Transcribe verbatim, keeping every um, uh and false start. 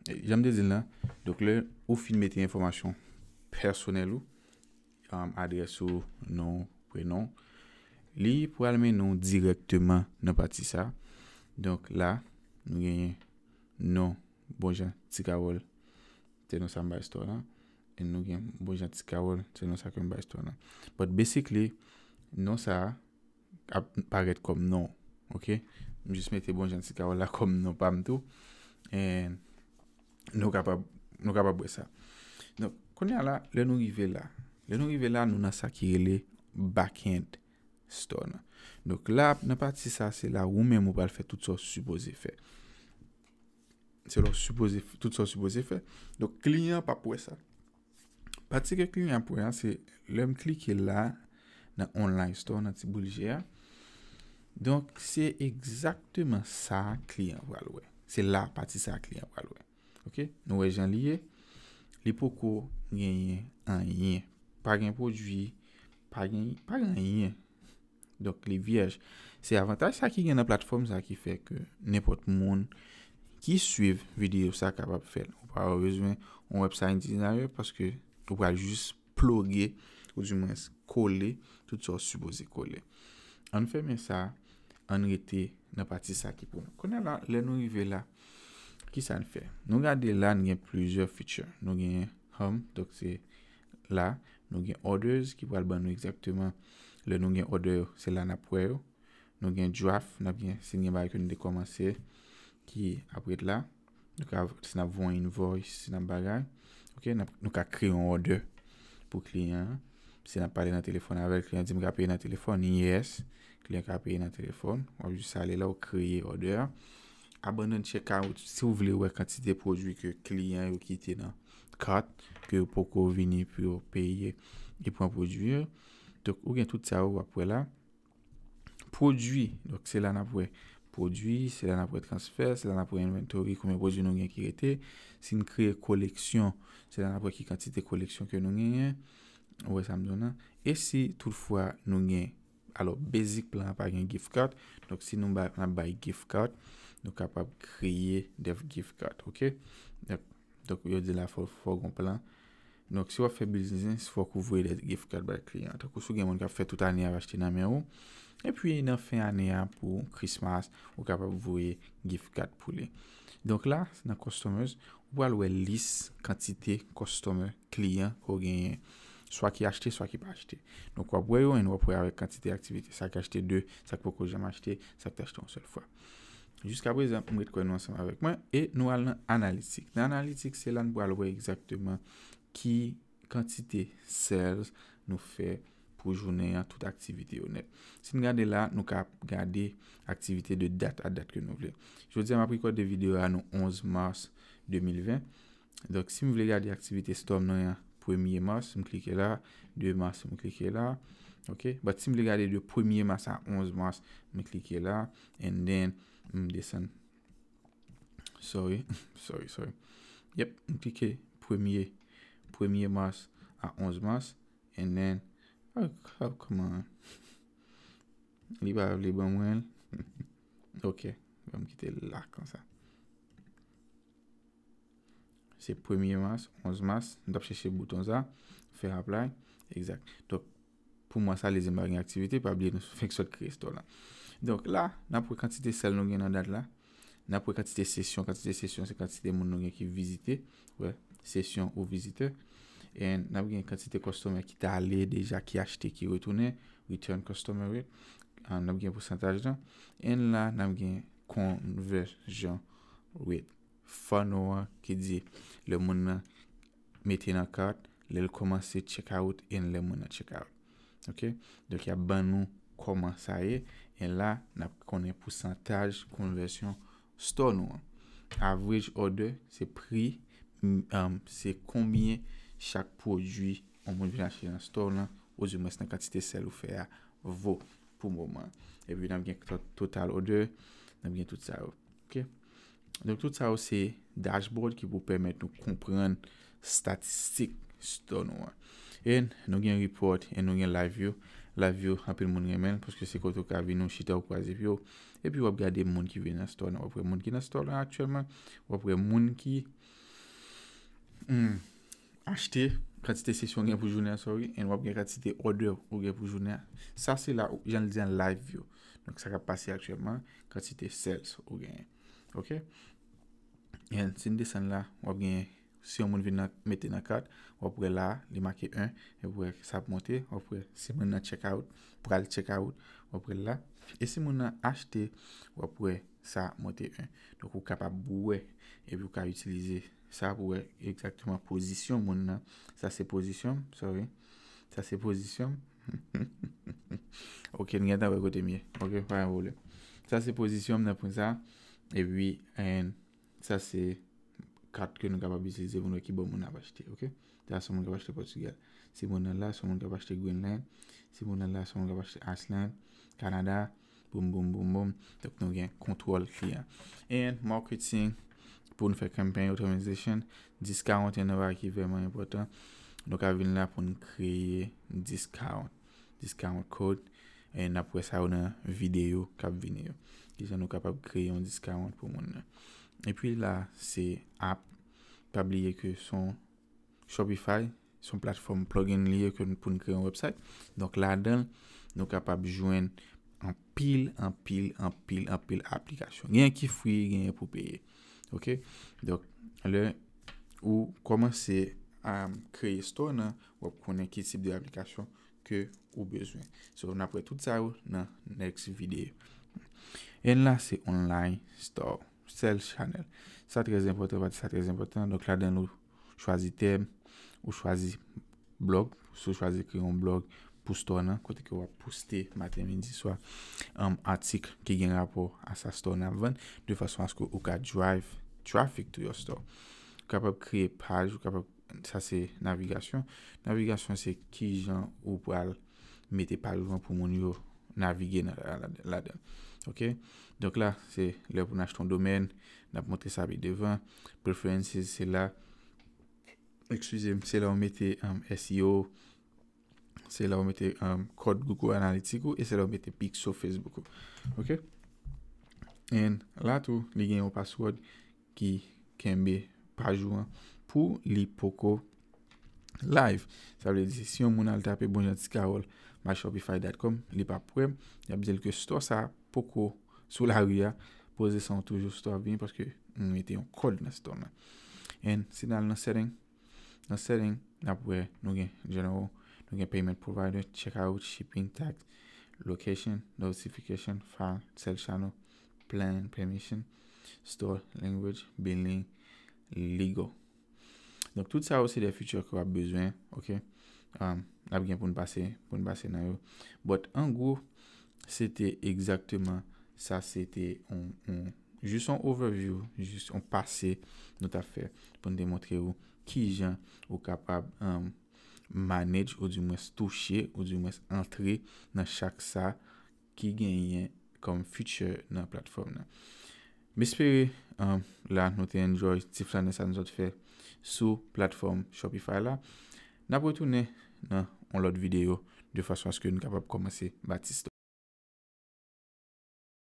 Jan m te di l la, donk lè ou fin mete enfòmasyon pèsonèl ou, um, adrès ou, non, prenon, li pral mennen w dirèkteman nan pati sa. Donk la, nou genyen non Bonjan Ti Kawòl, se non sa m bay store lan. E nou gen Bonjan Ti Kawòl, se non sa ke m bay store lan. But basically, non sa a ap parèt kòm non, ok? M jis mete Bonjan Ti Kawòl la kòm non pa m tou. And nou kapab, nou kapab wè sa. Donk, kounye a la, lè nou rive la, lè nou rive la, nou nan sa ki rele backend store lan. Donk la, nan pati sa, se la ou menm ou pral fè tout sa w sipoze fè. Se la w sipoze, tout sa w sipoze fè. Donk, kliyan p ap wè sa. Pati ke kliyan ap wè a, se lè m klike la, nan online store, nan ti boul je a. Donk, se egzakteman sa kliyan pral wè. Se la pati sa kliyan pral wè. Ok? Nou wè jan li ye. Li poko genyen anyen. Pa gen pwodui, pa gen, pa gen anyen. Donk, li vyèj. Se avantaj sa ki gen nan platfòm sa ki fè ke nenpòt moun ki swiv videyo sa kapab fè l. Ou pa bezwen yon website designer paske ou pral jis ploge, ou di mwens kole, tout sa w sipoze kole. Ann fèmen sa, ann rete nan pati sa ki pou nou. Kounye a la, lè nou rive la, ki sa n fè? Nou gade la, n gen plizyè feature. Nou gen home, donk se la. Nou gen orders ki pral ban nou egzakteman lè nou gen order yo, se la n ap wè yo. Nou gen draft, n ap gen, si n gen bagay ke nou te kòmanse, ki ap ret la. Nou ka, si n ap voye yon invoice, si n ap bagay, ok, n ap, nou ka kreye yon order pou kliyan an. Si n ap pale nan telefòn avè l, kliyan di m ka peye nan telefòn, yes, kliyan ka peye nan telefòn. W ap jis ale la, ou kreye order a. Abandon checkout, si w vle wè kantite pwodui ke kliyan yo kite nan cart, ke yo poko vini pou yo peye e pran pwodui yo. Donk, ou gen tout sa yo, w ap wè la. Pwodui, donk se la n ap wè pwodui, se la n ap wè transfè, se la n ap wè inventory, konbyen pwodui nou gen ki rete. Si n kreye koleksyon, se la n ap wè ki kantite koleksyon ke nou genyen. Ou wè sa m di w lan. E si toutfwa nou gen, alò, basic plan an pa gen gift card, donk si nou ba, n ap bay gift card, nou kapab kreye de gift card, ok? Donk, donk, yo di la fò, fò gon plan. Donk, si w ap fè biznis, fòk ou voye de gift card bay kliyan. Tankou si w gen moun k ap fè tout ane a, ap achte nan men ou. Epi, nan fen ane a, pou Christmas, ou kapab voye gift card pou li. Donk la, nan customers, ou pral wè lis kantite customer, kliyan ke w genyen. Swa ki achte, swa ki pa achte. Donk, w ap wè yo, and w ap wè avèk kantite aktivite. Sa k achte de, sa k poko janm achte, sa k te achte yon sèl fwa. Jiska prezan, m ret kwè nou ansanm avèk mwen, e nou al nan analitik. Nan analitik, se la n pral wè egzakteman ki kantite sales nou fè pou jounen an, tout aktivite yo nèt. Si n gade la, nou ka gade aktivite de dat a dat ke nou vle. Jodi a, m ap rekòde videyo a nou onz mas de mil ven. Donk, si m vle gade aktivite store m nan an premye mas, m klike la, de mas, m klike la. Ok? But si m vle gade de premye mas a onz mas, m klike la. And then, m desann. Sorry, sorry, sorry. Yep, m klike premye, premye mas a onz mas. And then, oh, oh, come on. Li pa vle ban mwen l. Ok, ban m kite l la konsa. Se premye mas, onz mas, m t ap chèche bouton sa, fè apply, egzak. Donk, pou mwa sa, li di m pa gen aktivite, pa bliye nou fenk sot kreye store lan. Donk, la, n ap wè kantite sale nou gen nan dat la. N ap wè kantite sesyon, kantite sesyon se kantite moun nou gen ki vizite, wè, sesyon ou vizitè. And n ap gen kantite customer ki t ale deja, ki achte, ki retounen, return customer rate. Ah, n ap gen pousantaj lan. And la, n ap gen conversion rate. Funnel an ki di lè moun nan mete nan cart, lè l kòmanse check out, and lè moun nan check out. Ok? Donk, y ap ban nou kòman sa ye. And la, n ap konnen pousantaj konvèsyon store nou an. Average order, se pri, m, um, se konbyen chak pwodui yon moun vin achte nan store lan, oudimwens nan kantite sale ou fè a, vo pou moman an. Epi n ap gen to-, total order, n ap gen tout sa yo. Ok? Donk, tout sa yo se dashboard ki pou pèmèt nou konprann statistik store nou an. E nou gen report, e nou gen live view. Live yo, anpil moun renmen l, paske se kote ou ka vin, ou chita, ou kwaze pye w, epi w ap gade moun ki vin nan store nan. W ap wè moun ki nan store lan aktyèlman, w ap wè moun ki hmm, achte, kantite sesyon w gen pou jounen an, sorry, and w ap gen kantite order ou gen pou jounen an. Sa se la, jan l di an, live yo. Donk, sa k ap pase aktyèlman, kantite sales ou genyen. Ok? And si n desann la, w ap gen, si yon moun vin nan, mete nan kat, w ap wè la, li make en, epi w wè sa ap monte, w ap wè si moun nan check out, pral check out, w ap wè la. E si moun nan achte, w ap wè sa monte en. Donk, ou kapab wè, epi w ka itilize sa pou wè egzakteman pozisyon moun nan. Sa se pozisyon m, sorry. Sa se pozisyon m. Ok, n gentan wè kote m ye. Ok, pa gen pwoblèm. Sa se pozisyon m nan pwen sa. Epi, and sa se kat ke nou kapab itilize pou nou wè ki bò moun ap achte, ok? Sa se moun k ap achte Pòtigal. Si moun nan la, se moun k ap achte Greenland. Si moun nan la, se moun k ap achte Iceland, Canada, boum, boum, boum, boum. Donk, nou gen kontwòl kliyan. And marketing, pou nou fè campaign optimization, discount, yon bagay ki vrèman enpòtan. Nou ka vin la pou n kreye discount, discount code, e n ap wè sa yo nan videyo k ap vini yo. Kijan nou kapab kreye yon discount pou moun nan. Epi la, se app. Pa bliye ke se yon Shopify, se yon platfòm plugin li ye ke n, pou n kreye yon website. Donk, ladan l, nou kapab jwenn anpil, anpil, anpil, anpil aplikasyon. Genyen ki free, genyen pou peye. Ok? Donk, lè ou kòmanse a kreye store nan, w ap konnen ki tip de aplikasyon ke ou bezwen. So, n ap wè tout sa yo nan next video. And la, se online store, sales channel. Sa trè enpòtan, pati sa trè enpòtan. Donk, ladan l, ou chwazi tèm, ou chwazi blog, si w chwazi kreye yon blog pou store nan, kote ke w ap poste maten, midi, swa, um, atik ki gen rapò a sa store nan ap vann, de fason aske ou ka drive traffic to your store. Ou kapab kreye paj, ou kapab, sa se navigasyon. Navigasyon se kijan ou pral mete paj ou an pou moun yo navige nan, la, ladan. Ok? Donk la, se lè pou n achte yon domèn, n ap montre sa pi devan. Preferences, se la, eskize m, se la ou mete, um, S E O, se la ou mete, um, kòd Google Analytics ou, e se la ou mete pixel Facebook ou. Ok? And la tou, li gen yon password ki kenbe paj ou an pou li poko live. Sa vle di, si yon moun al tape bonjan ti kawòl my shopify dot com, li p ap wè m, y ap di l ke store sa poko sou lari a, poze san w toujou store ap vini paske m mete yon kòd nan store nan. And si n al nan setting, nan setting, n ap wè nou gen general, nou gen payment provider, checkout, shipping, tax, location, notification, file, sales channel, plan, permission, store, language, billing, legal. Donk, tout sa yo se de feature ke w ap bezwen, ok? Um, n ap gen pou n pase, pou n pase nan yo. But, an gwo, se te egzakteman sa, se te yon, yon, jis yon overview, jis yon pase nou t ap fè pou n te montre w kijan ou kapab, um, manage, ou di mwens touche, ou di mwens antre nan chak sa ki genyen kòm feature nan platfòm nan. M espere, um, la nou te enjoy ti flannen sa nou sot fè sou platfòm Shopify la. N ap retounen nan yon lòt videyo de fason aske nou kapab kòmanse bati store.